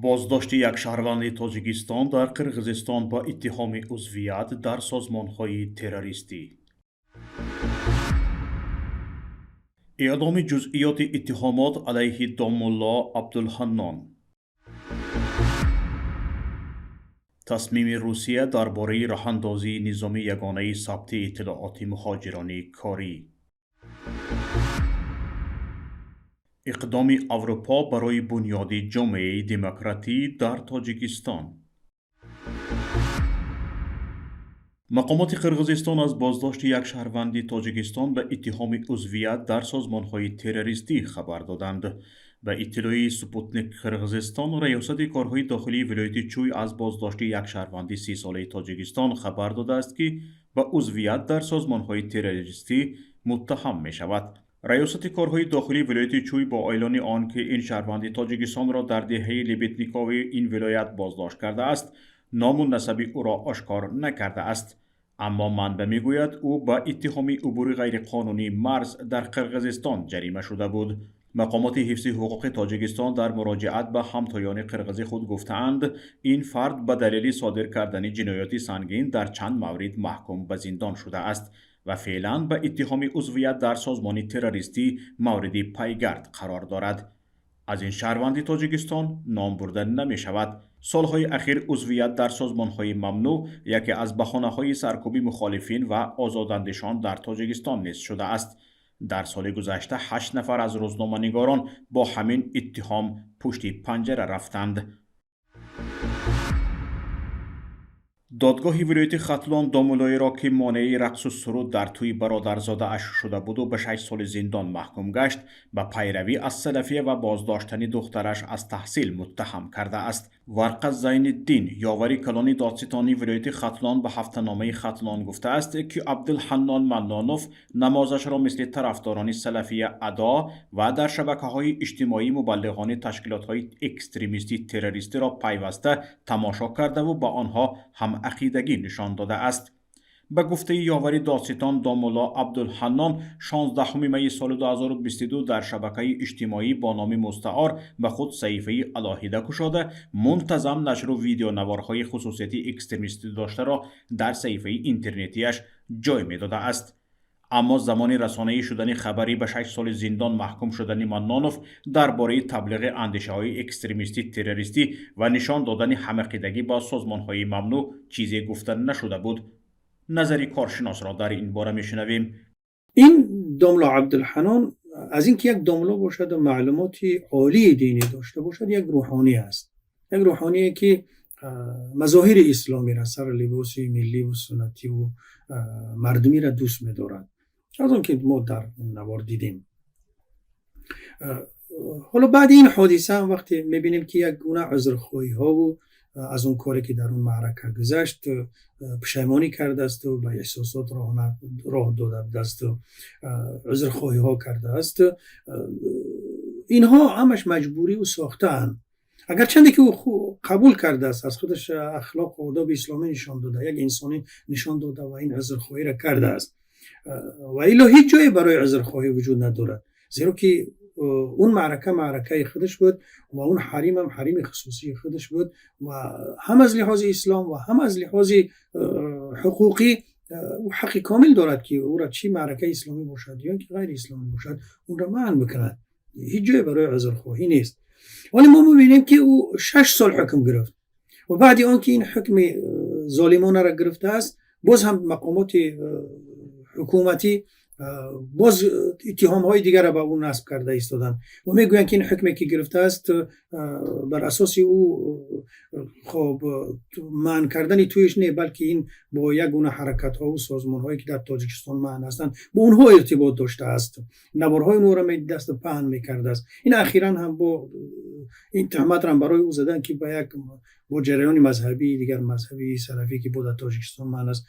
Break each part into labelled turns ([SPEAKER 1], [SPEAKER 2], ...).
[SPEAKER 1] Боздошти як шаҳрванди Тоҷикистон дар Қирғизистон ба иттиҳоми узвият дар созмонҳои террористӣ. Эъломи ҷузъиёти иттиҳомот алайҳи домулло Абдулҳаннон. Тасмими Русия дар бораи роҳандозии низоми ягонаи сабти иттилооти муҳоҷирони корӣ. Иқдоми Аврупо барои бунёди ҷомеаи демократӣ дар Тоҷикистон. Мақомоти Қирғизистон аз боздошти як шаҳрванди Тоҷикистон ба иттиҳоми узвият дар созмонҳои террористӣ хабар доданд. Ба иттилои Спутник Қирғизистон, Раёсати корҳои дохилии вилояти Чӯй аз боздошти як шаҳрванди 30-солаи Тоҷикистон хабар додааст, ки ба узвият дар созмонҳои террористӣ муттаҳам мешавад. Раёсати корҳои дохилии вилояти Чӯй бо эълони он, ки ин шаҳрванди Тоҷикистонро дар деҳаи Лебедникови ин вилоят боздошт кардааст, ному насаби ӯро ошкор накардааст. Аммо манбаъ мегӯяд, ӯ ба иттиҳоми убури ғайриқонунии марз дар Қирғизистон ҷарима шуда буд. Мақомоти ҳифзи ҳуқуқи Тоҷикистон дар муроҷиат ба ҳамтоёни қирғизи худ гуфтаанд, ин фард ба далели содир кардани ҷиноёти сангин дар чанд маврид маҳкум ба зиндон шудааст ва феълан ба иттиҳоми узвият дар созмони террористӣ мавриди пайгард қарор дорад. Аз ин шаҳрванди Тоҷикистон ном бурда намешавад. Солҳои ахир узвият дар созмонҳои мамнӯъ яке аз баҳонаҳои саркӯби мухолифин ва озодандешон дар Тоҷикистон низ шудааст. Дар соли гузашта 8 нафар аз рӯзноманигорон бо ҳамин иттиҳом пушти панҷара рафтанд. Додгоҳи вилояти Хатлон домуллоеро, ки монеи рақсу суруд дар тӯи бародарзодааш шуда буду ба 6 соли зиндон маҳкум гашт, ба пайравӣ аз салафия ва боздоштани духтараш аз таҳсил муттаҳам кардааст. Варқа Зайниддин, ёвари калони додситони вилояти Хатлон, ба ҳафтаномаи Хатлон гуфтааст, ки Абдулҳаннон Маннонов намозашро мисли тарафдорони салафия адо ва дар шабакаҳои иҷтимоӣ мубаллиғони ташкилотҳои экстремистӣ террористиро пайваста тамошо кардаву ба онҳо ҳамақидагӣ нишон додааст. Ба гуфтаи ёвари додситон, домулло Абдулҳаннон 16 майи соли 2022 дар шабакаи иҷтимоӣ бо номи мустаор ба худ саҳифаи алоҳида кушода, мунтазам нашру видеонаворҳои хусусияти экстремистӣ доштаро дар саҳифаи интернетиаш ҷой медодааст. Аммо замони расонаӣ шудани хабарӣ ба 6 соли зиндон маҳкум шудани Маннонов дар бораи таблиғи андешаҳои экстремистӣ террористӣ ва нишон додани ҳамақидагӣ бо созмонҳои мамнӯъ чизе гуфта нашуда буд. Назари коршиносро дар ин бора мешунавем.
[SPEAKER 2] Ин домло Абдулҳанон аз ин ки як домло бошаду маълумоти олии динӣ дошта бошад, як рӯҳонӣ аст, як рӯҳоние ки мазоҳири исломиро, сар либоси милливу суннативу мардумиро дӯст медорад, аз он ки мо дар навор дидем. Ҳоло баъди ин ҳодиса ҳам вақте мебинем, ки як гуна узрхоҳиҳову аз он коре ки дар он маърака гузашт пушаймонӣ кардаасту ба эҳсосот роҳ додаасту узрхоҳиҳо кардааст, инҳо ҳамаш маҷбуриву сохтаанд. Агарчанде ки ӯ қабул кардааст, аз худаш ахлоқу одоби исломӣ нишон дода, як инсонӣ нишон дода ва ин узрхоҳиро кардааст, ва илло ҳеҷ ҷое барои узрхоҳӣ вуҷуд надорад, зеро ки он маърака маъракаи худаш буд ва он ҳаримам ҳарими хусусии худаш буд ва ҳам аз лиҳози ислом ва ҳам аз лиҳози ҳуқуқӣ ӯ ҳаққи комил дорад, ки ӯра чӣ маъракаи исломӣ бошад ё ки ғайри исломӣ бошад, онро манъ бикунад. Ҳеҷ ҷое барои узрхоҳӣ нест. Вале мо мебинем, ки ӯ 6 сол ҳукм гирифт ва баъди он ки ин ҳукми золимонаро гирифтааст, боз ҳам мақомоти ҳукуматӣ боз иттиҳомҳои дигарро ба ӯ насб карда истоданд ва мегӯянд, ки ин ҳукме ки гирифтааст, бар асоси ӯ хоб манъ кардани тӯяш не, балки ин бо як гуна ҳаракатҳову созмонҳое ки дар Тоҷикистон манъ ҳастанд, бо онҳо иртибот доштааст, наворҳои онҳоро медидасту паҳн мекардааст. Ин ахиран ҳам бо ин туҳматро ҳам барои ӯ заданд, ки ба як бо ҷараёни мазҳабии дигар, мазҳаби салафӣ, ки бо дар Тоҷикистон манъ аст,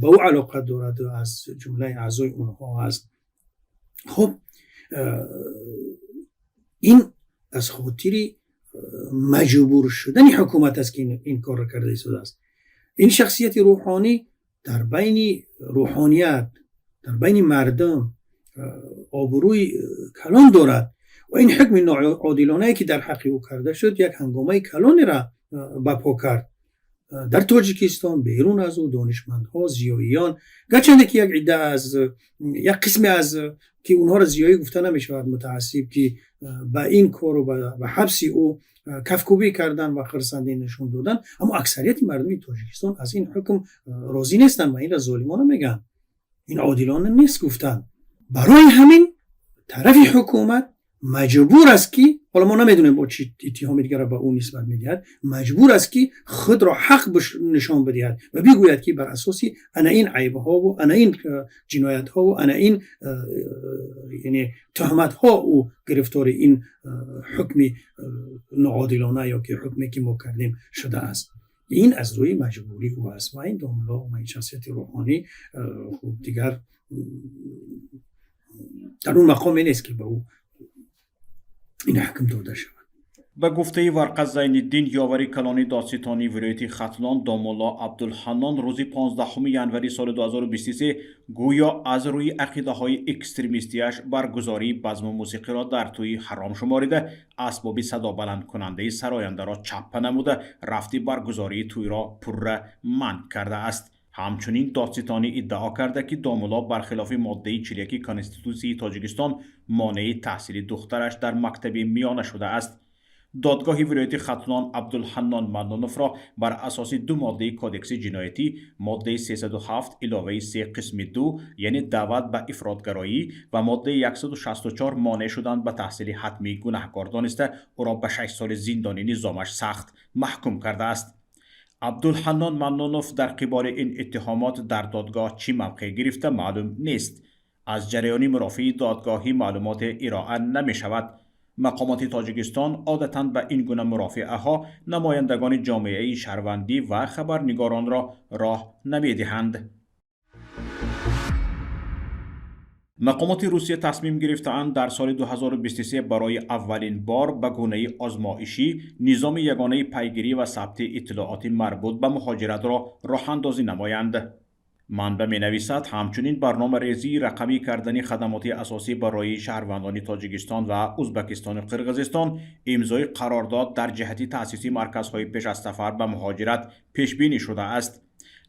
[SPEAKER 2] ба ӯ алоқа дорад, аз ҷумлаи аъзои онҳо аст. Хуб, ин аз хотири маҷбур шудани ҳукумат аст, ки ин корро карда истодааст. Ин шахсияти рӯҳонӣ дар байни рӯҳоният, дар байни мардум обрӯи калон дорад. Ва ин ҳукми ноодилонае, ки дар ҳаққи ӯ карда шуд, як ҳангомаи калонеро ба по кард дар Тоҷикистон, берун аз ӯ, донишмандҳо, зиёиён. Гарчанде ки як идда аз як қисме аз ки онҳоро зиёӣ гуфта намешавад, мутаассиб, ки ба ин кору ба ҳабси ӯ кафкӯбӣ кардан ва хурсандӣ нишон додан, аммо аксарияти мардуми Тоҷикистон аз ин ҳукм розӣ нестанд ва инро золимона мегӯянд, ин одилона нест гуфтанд. Барои ҳамин тарафи ҳукумат маҷбур аст, ки ҳоло мо намедонем, бо чӣ иттиҳоми дигарро ба ӯ нисбат медиҳад, маҷбур аст, ки худро ҳақ нишон бидиҳад ва бигӯяд, ки бар асоси ана ин айбҳову ана ин ҷиноятҳову ана ин, яъне, туҳматҳо ӯ гирифтори ин ҳукми ноодилона ё ки ҳукме, ки мо кардем, шудааст. Ин аз рӯи маҷбурӣ ӯ аст. Ва ин домулло ва ин шахсияти рӯҳонӣ хуб, дигар дар он мақоме нест, ки ба ӯ ин ҳукм дода шавад.
[SPEAKER 1] Ба гуфтаи Варқа Зайниддин, ёвари калони додситонии вилояти Хатлон, домулло Абдулҳаннон рӯзи 15 январи соли 2023 гӯё аз рӯи ақидаҳои экстремистияш баргузории базму мусиқиро дар тӯи ҳаром шуморида, асбоби садобаландкунандаи сарояндаро чаппа намуда, рафти баргузории тӯйро пурра манъ кардааст. Ҳамчунин додситонӣ иддао карда, ки домулло бархилофи моддаи 41 Конститутсияи Тоҷикистон монеи таҳсили духтараш дар мактаби миёна шудааст. Додгоҳи вилояти Хатлон Абдулҳаннон Манноновро бар асоси ду моддаи Кодекси ҷиноятӣ: моддаи 307 иловаи 3 қисми 2, яъне даъват ба ифротгароӣ, ва моддаи 164, монеъ шудан ба таҳсили ҳатмӣ, гунаҳкор дониста, ӯро ба 6 соли зиндони низомаш сахт маҳкум кардааст. Абдулҳаннон Маннонов дар қиболи ин иттиҳомот дар додгоҳ чӣ мавқеъ гирифта, маълум нест. Аз ҷараёни мурофиаи додгоҳӣ маълумоте ироа намешавад. Мақомоти Тоҷикистон одатан ба ин гуна мурофиаҳо намояндагони ҷомеаи шаҳрвандӣ ва хабарнигоронро роҳ намедиҳанд. Мақомоти Русия тасмим гирифтаанд дар соли 2023 барои аввалин бор ба гунаи озмоишӣ низоми ягонаи пайгирӣ ва сабти иттилооти марбут ба муҳоҷиратро роҳандозӣ намоянд. Манбаъ менависад, ҳамчунин барномарезии рақамӣ кардани хадамоти асосӣ барои шаҳрвандони Тоҷикистон ва Узбакистону Қирғизистон, имзои қарордод дар ҷиҳати таъсиси марказҳои пеш аз сафар ба муҳоҷират пешбинӣ шудааст.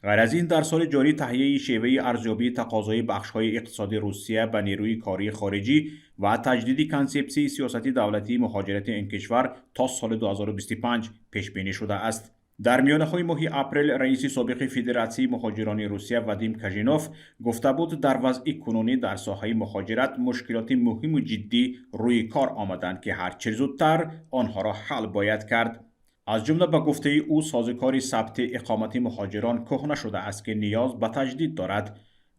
[SPEAKER 1] Ғайр аз ин, дар соли ҷорӣ таҳияи шеваи арзёбии тақозои бахшҳои иқтисоди Русия ба нерӯи кории хориҷӣ ва таҷдиди консепсияи сиёсати давлатии муҳоҷирати ин кишвар то соли 2025 пешбинӣ шудааст. Дар миёнаҳои моҳи апрел раиси собиқи Федератсияи муҳоҷирони Русия Вадим Кажинов гуфта буд, дар вазъи кунунӣ дар соҳаи муҳоҷират мушкилоти муҳиму ҷиддӣ рӯи кор омаданд, ки ҳар чӣ зудтар онҳоро ҳал бояд кард. Аз ҷумла, ба гуфтаи ӯ, созикори сабти иқомати муҳоҷирон кӯҳна шудааст, ки ниёз ба таҷдид дорад.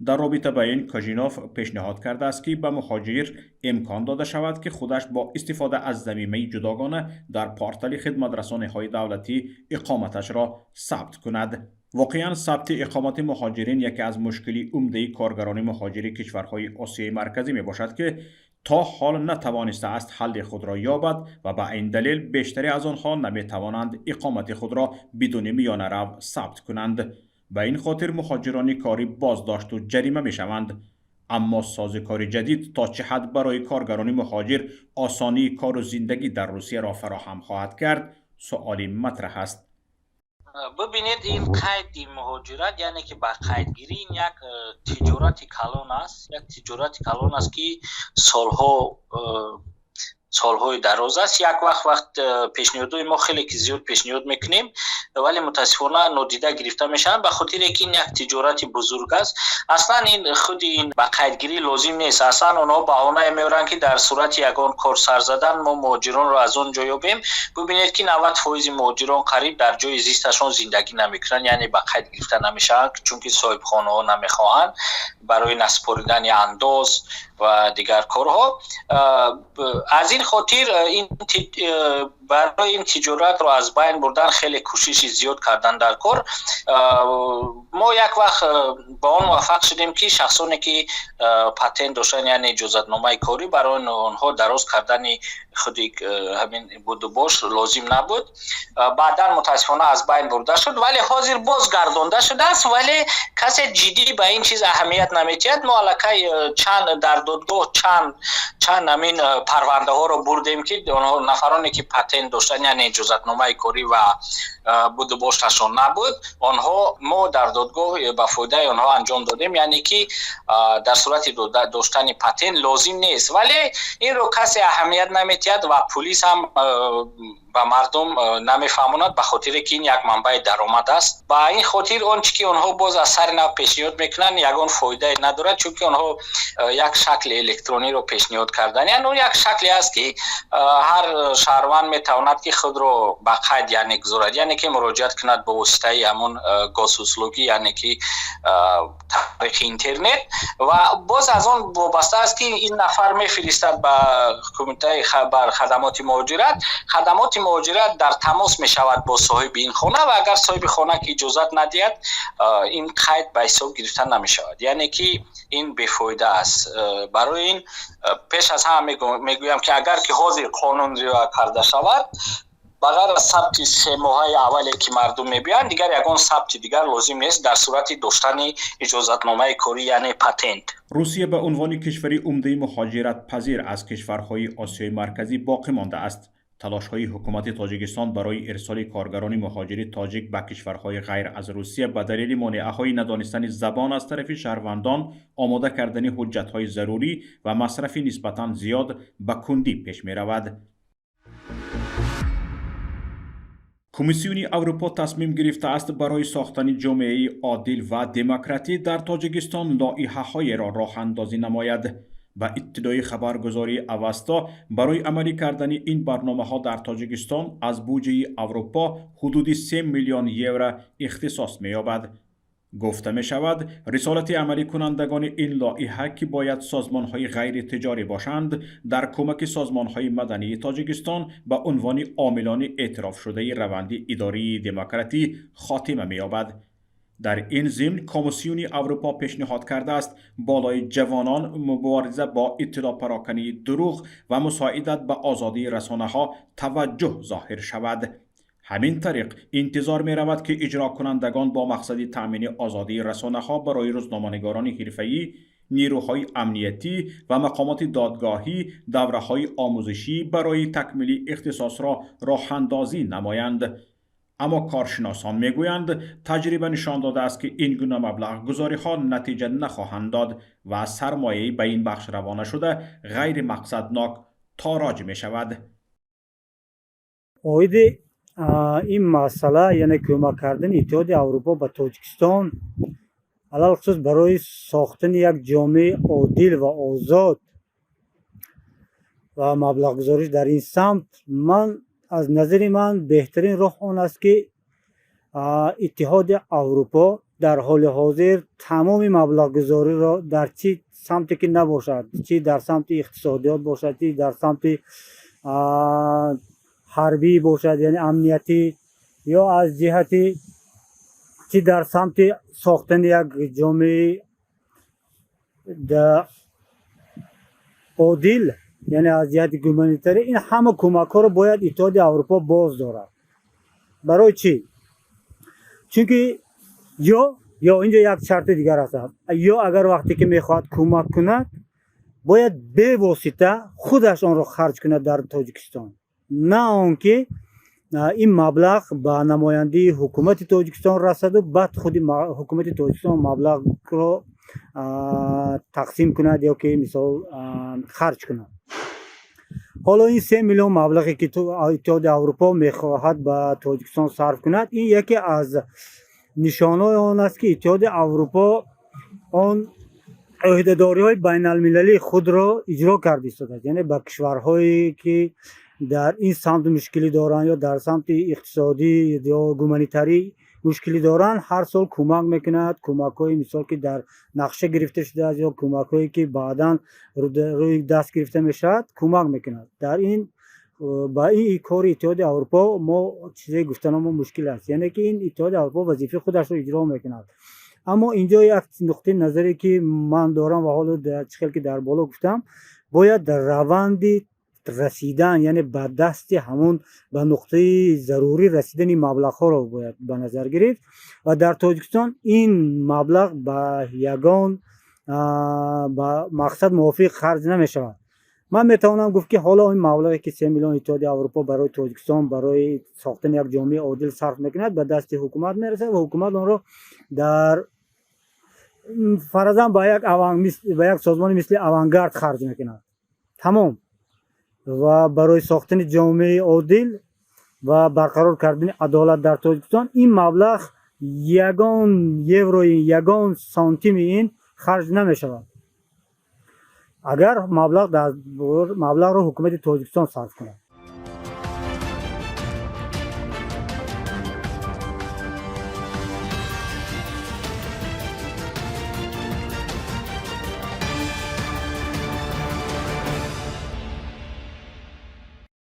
[SPEAKER 1] Дар робита ба ин Кожинов пешниҳод кардааст, ки ба муҳоҷир имкон дода шавад, ки худаш бо истифода аз замимаи ҷудогона дар портали хидматрасониҳои давлатӣ иқоматашро сабт кунад. Воқеан, сабти иқомати муҳоҷирин яке аз мушкили умдаи коргарони муҳоҷири кишварҳои Осиёи Марказӣ мебошад, ки то ҳол натавонистааст ҳалли худро ёбад ва ба ин далел бештаре аз онҳо наметавонанд иқомати худро бидуни миёнарав сабт кунанд. Ба ин хотир муҳоҷирони корӣ боздошту ҷарима мешаванд. Аммо созикори ҷадид то чӣ ҳад барои коргарони муҳоҷир осонии кору зиндагӣ дар Русияро фароҳам хоҳад кард, суоли матраҳ аст.
[SPEAKER 3] Бибинед, ин қайди муҳоҷират, яъне ки ба қайдгирӣ, ин як тиҷорати калон аст, як тиҷорати калон аст, ки солҳои дароз аст. Як вақт пешниҳодҳои мо хеле ки зиёд пешниҳод мекунем, вале мутаассифона нодида гирифта мешаванд, ба хотире ки ин як тиҷорати бузург аст. Аслан ин худи ин ба қайдгирӣ лозим нест. Аслан онҳо баҳонае меоранд, ки дар сурати ягон кор сар задан мо муҳоҷиронро аз он ҷо ёбем. Бибинед, ки 90 фоизи муҳоҷирон қариб дар ҷои зисташон зиндагӣ намекунанд, яъне ба қайд гирифта намешаванд, чунки соҳибхонаҳо намехоҳанд барои насупоридани андоз ва дигар корҳо. Аз ин хотир ин Барои ин тиҷоратро аз байн бурдан хеле кӯшиши зиёд кардан дар кор. Мо як вақт ба он муваффақ шудем, ки шахсоне ки патент доштанд, яъне иҷозатномаи корӣ, барои онҳо дароз кардани худи ҳамин будубош лозим набуд. Баъдан, мутаассифона, аз байн бурда шуд, вале ҳозир боз гардонда шудааст, вале касе ҷиддӣ ба ин чиз аҳамият наметиҳад. Мо аллакай чанд дар додгоҳ чанд ҳамин парвандаҳоро бурдем, ки онҳо, нафароне ки патент доштанд, яъне иҷозатномаи корӣ, ва будубошташон набуд, онҳо мо дар додгоҳ ба фоидаи онҳо анҷом додем, яъне ки дар сурати доштани патент лозим нест. Вале инро касе аҳамият наметиҳад ва пулис ҳам ба мардум намефаҳмонад, ба хотире ки ин як манбаи даромад аст. Ба ин хотир он чи ки онҳо боз аз сари нав пешниҳод мекунанд, ягон фоидае надорад, чунки онҳо як шакли электрониро пешниҳод карданд, яъне он як шакле аст, ки ҳар шаҳрванд метавонад, ки худро ба қайд, яъне, гузорад, яъне ки муроҷиат кунад бо воситаи ҳамон Госуслуги, яъне ки тариқи интернет. Ва боз аз он вобаста аст, ки ин нафар мефиристад ба кумитаи бар хадамоти муҳоҷират. Хадамоти муҳоҷират дар тамос мешавад бо соҳиби ин хона ва агар соҳиби хона ки иҷозат надиҳад, ин қайд ба ҳисоб гирифта намешавад, яъне ки ин бефоида аст. Барои ин пеш аз ҳама мегӯям, ки агар ки ҳозир қонун риоя карда шавад, ба ғайр аз сабти 3 моҳаи аввале ки мардум мебиёянд, дигар ягон сабти дигар лозим нест дар сурати доштани иҷозатномаи корӣ, яъне патент.
[SPEAKER 1] Русия ба унвони кишвари умдаи муҳоҷиратпазир аз кишварҳои Осиёи Марказӣ боқӣ мондааст. Талошҳои ҳукумати Тоҷикистон барои ирсоли коргарони муҳоҷири тоҷик ба кишварҳои ғайр аз Русия ба далели монеаҳои надонистани забон аз тарафи шаҳрвандон, омода кардани ҳуҷҷатҳои зарурӣ ва масрафи нисбатан зиёд ба кундӣ пеш меравад. Комиссиони Аврупо тасмим гирифтааст, барои сохтани ҷомеаи одил ва демократӣ дар Тоҷикистон лоиҳаҳоеро роҳандозӣ намояд. Ба иттилои хабаргузории Авасто, барои амалӣ кардани ин барномаҳо дар Тоҷикистон аз буҷаи Аврупо ҳудуди 3 миллион евро ихтисос меёбад. Гуфта мешавад, рисолати амаликунандагони ин лоиҳа, ки бояд созмонҳои ғайритиҷорӣ бошанд, дар кӯмаки созмонҳои мадании Тоҷикистон ба унвони омилони эътирофшудаи раванди идории демократӣ хотима меёбад. Дар ин зимн Комиссиони Аврупо пешниҳод кардааст, болои ҷавонон, мубориза бо иттилоъпарокании дурӯғ ва мусоидат ба озодии расонаҳо таваҷҷӯҳ зоҳир шавад. Ҳамин тариқ, интизор меравад, ки иҷрокунандагон бо мақсади таъмини озодии расонаҳо барои рӯзноманигорони ҳирфаӣ, нерӯҳои амниятӣ ва мақомоти додгоҳӣ давраҳои омӯзишӣ барои такмили ихтисосро роҳандозӣ намоянд. Аммо коршиносон мегӯянд, таҷриба нишон додааст, ки ин гуна маблағгузориҳо натиҷа нахоҳанд дод ва сармояи ба ин бахш равона шуда ғайримақсаднок тороҷ мешавад.
[SPEAKER 4] Оиди ин масъала, яъне кӯмак кардани Иттиҳоди Аврупо ба Тоҷикистон, алалхусус барои сохтани як ҷомеаи одил ва озод ва маблағгузориш дар ин самт, ман аз назари ман беҳтарин роҳ он аст, ки Иттиҳоди Аврупо дар ҳоли ҳозир тамоми маблағгузориро дар чӣ самте ки набошад, чӣ дар самти иқтисодиёт бошад, чӣ дар самти ҳарбӣ бошад, яъне амниятӣ, ё аз ҷиҳати чӣ дар самти сохтани як ҷомеаи одил, яъне аз ҷиҳати гуманитарӣ, ин ҳама кӯмакҳоро бояд Иттиҳоди Аврупо боз дорад. Барои чӣ? Чунки ё инҷо як шарти дигар аст: ё агар вақте ки мехоҳад кӯмак кунад, бояд бевосита худаш онро харҷ кунад дар Тоҷикистон, на он ки ин маблағ ба намояндии ҳукумати Тоҷикистон расаду баъд худи ҳукумати Тоҷикистон маблағро тақсим кунад ё ки мисол харҷ кунад. Ҳоло ин 3 миллион маблағе ки Иттиҳоди Аврупо мехоҳад ба Тоҷикистон сарф кунад, ин яке аз нишонҳои он аст, ки Иттиҳоди Аврупо он ӯҳдадориҳои байналмилалии худро иҷро карда истодааст, яъне ба кишварҳое ки дар ин самт мушкилӣ доранд ё дар самти иқтисодӣ ё гуманитарӣ мушкилӣ доранд, ҳар сол кӯмак мекунад. Кӯмакҳои мисол ки дар нақша гирифта шудааст ё кӯмакҳое ки баъдан рӯи даст гирифта мешавад, кӯмак мекунад. Дар ин Ба ин кори Иттиҳоди Аврупо мо чизе гуфтанамо мушкил аст, яъне ки ин Иттиҳоди Аврупо вазифаи худашро иҷро мекунад. Аммо инҷо як нуқтаи назаре, ки ман дорам ва ҳоло чӣ хел ки дар боло гуфтам, бояд раванди расидан, яъне ба дасти ҳамон, ба нуқтаи зарурӣ расидани маблағҳоро бояд ба назар гирифт. Ва дар Тоҷикистон ин маблағ ба ягон ба мақсад мувофиқ харҷ намешавад. Ман метавонам гуфт, ки ҳоло ин маблағе, ки 3 миллион Иттиҳоди Аврупо барои Тоҷикистон, барои сохтани як ҷомеаи одил сарф мекунад, ба дасти ҳукумат мерасад ва ҳукумат онро дар фаразан ба як созмони мисли «Авангард» харҷ мекунад, тамом. Ва барои сохтани ҷомеаи одил ва барқарор кардани адолат дар Тоҷикистон ин маблағ, ягон еврои, ягон сантими ин харҷ намешавад, агар маблағро ҳукумати Тоҷикистон сарф кунад.